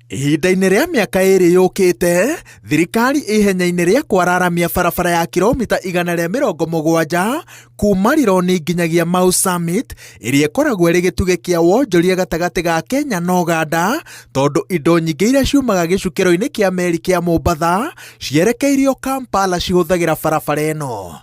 Ihinda-inĩ rĩa mĩaka ĩrĩ yũkĩte, thirikari ĩ ihenya-inĩ rĩa kwararamia barabara ya kiromita 170 kuma Rironi nginyagia Mau Summit ĩrĩa ĩkoragwo ĩrĩ gĩtugĩ kĩa wonjoria gatagatĩ ga Kenya na Ũganda tondũ indo nyingĩ iria ciumaga gĩcukĩro-inĩ kĩa meri kĩa Mombatha cierekeirio Kampala cihũthagĩra barabara ĩno.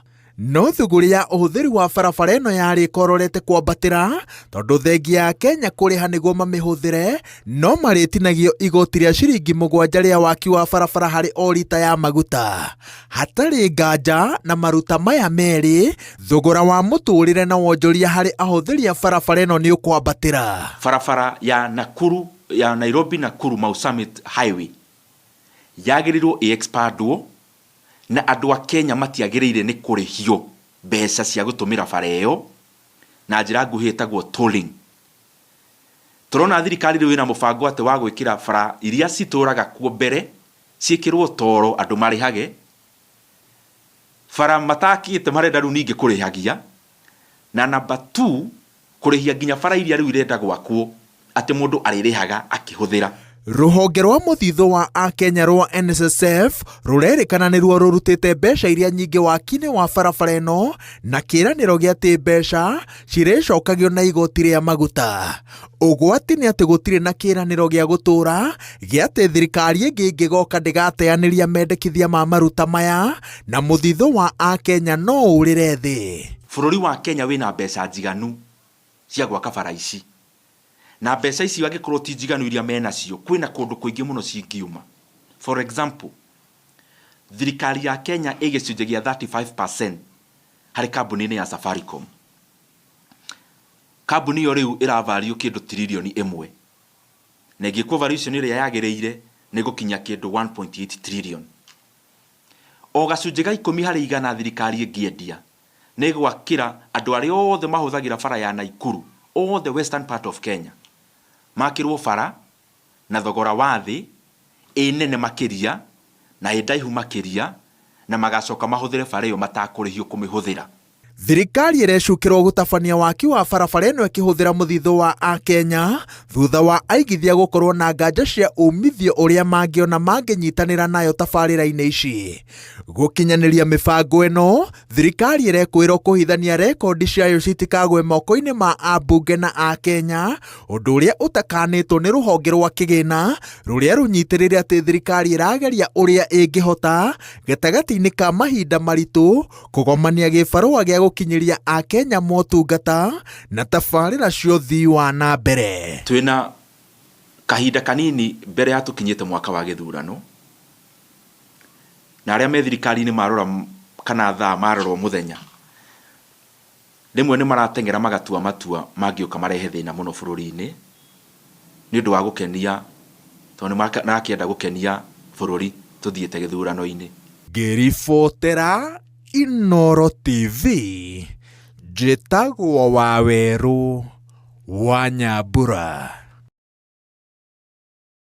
No thũgũrĩ ya ũhũthĩri wa barabara ĩno yarĩ ĩkororete kwambatĩra tondũ thengia ya Kenya kũrĩha nĩguo mamĩhũthĩre no marĩtinagio igoti rĩa ciringi mũgwanja rĩa waki wa barabara harĩ o rita ya maguta. Hatarĩ nganja na maruta maya merĩ, thogora wa mũtũrĩre na wonjoria harĩ ahũthĩri a barabara ĩno nĩ ũkwambatĩra. Barabara ya Nakuru ya Nairobi Nakuru Mau Summit Highway yagĩrĩirwo ĩ expandwo na andũ a Kenya matiagĩrĩire nĩ kũrĩhio mbeca cia gũtũmĩra bara ĩyo na njĩra nguhĩ ĩtagwo tolling. Tũrona thirikari rĩu ĩna mũbango atĩ wa gwĩkĩra bara iria citũraga kuo mbere ciĩkĩrwo toro andũ marĩhage, bara matakĩte marenda rĩu ningĩ kũrĩhagia, na number two kũrĩhia nginya bara iria rĩu irenda gwakwo atĩ mũndũ arĩrĩhaga akĩhũthĩra. Rũhonge rwa mũthithũ wa Akenya rwa NSSF rũrerĩkana nĩruo rũrutĩte mbeca iria nyingĩ waki-inĩ wa barabara ĩno na kĩĩranĩro gĩa atĩ mbeca cirĩcokagio na igoti rĩa maguta. Ũgwati nĩ atĩ gũtirĩ na kĩĩranĩro gĩa gũtũũra gĩa atĩ thirikari ĩngĩ ĩngĩgoka ndĩgateanĩria mendekithia ma maruta maya na mũthithũ wa Akenya no ũrĩre thĩ. Bũrũri wa Kenya wĩna mbeca njiganu cia gwaka bara ici. Na mbeca icio angĩkorwo ti njiganu iria menacio, kwĩna kũndũ kũingĩ mũno cingiuma. For example, thirikari ya Kenya ĩ gĩcunjĩ gĩa 35% harĩ kambuni-inĩ ya Safaricom. Kambuni ĩyo rĩu ĩra value kĩndũ tiririoni ĩmwe. Na ĩngĩkwo valuation ĩrĩa yagĩrĩire nĩ ĩgũkinya kĩndũ 1.8 trillion. O gacunjĩ ga 10% thirikari ĩngĩendia, nĩ ĩgwakĩra andũ arĩa othe mahũthagĩra bara ya Naikuru, othe western part of Kenya, makĩrwo bara na thogora wa thĩ, ĩ nene makĩria na ĩ ndaihu makĩria, na magacoka mahũthĩre bara ĩyo matakũrĩhio kũmĩhũthĩra. Thirikari ĩrecukĩrwo gũtabania waki wa barabara ĩno ĩkĩhũthĩra mũthithũ wa Akenya thutha wa aigithia gũkorwo na nganja cia umithio ũrĩa mangĩona mangĩnyitanĩra nayo tabarĩra-inĩ ici. Gũkinyanĩria mĩbango ĩno, thirikari ĩrekũĩrwo kũhithania rekondi ciayo citikagwe moko-inĩ ma ambunge na Akenya, ũndũ ũrĩa ũtakanĩtwo nĩ rũhonge rwa kĩgĩna rũrĩa rũnyitĩrĩire atĩ thirikari ĩrageria ũrĩa ĩngĩhota gatagatĩ-inĩ ka mahinda maritũ kũgomania gĩbarũa gĩa gũkinyĩria Akenya motungata na tabarĩra cia ũthii wa na mbere. Twĩna kahinda kanini mbere ya tũkinyĩte mwaka wa gĩthurano, na arĩa me thirikari-inĩ marora kana thaa marora mũthenya, rĩmwe nĩ marateng'era magatua matua mangĩũka marehe thĩna mũno bũrũri-inĩ, nĩ ũndũ wa gũkenia, tondũ nĩ marakĩenda gũkenia bũrũri tũthiĩte gĩthurano-inĩ. Ngĩribotera Inooro TV, njĩtagwo Wawerũ wa Nyambura.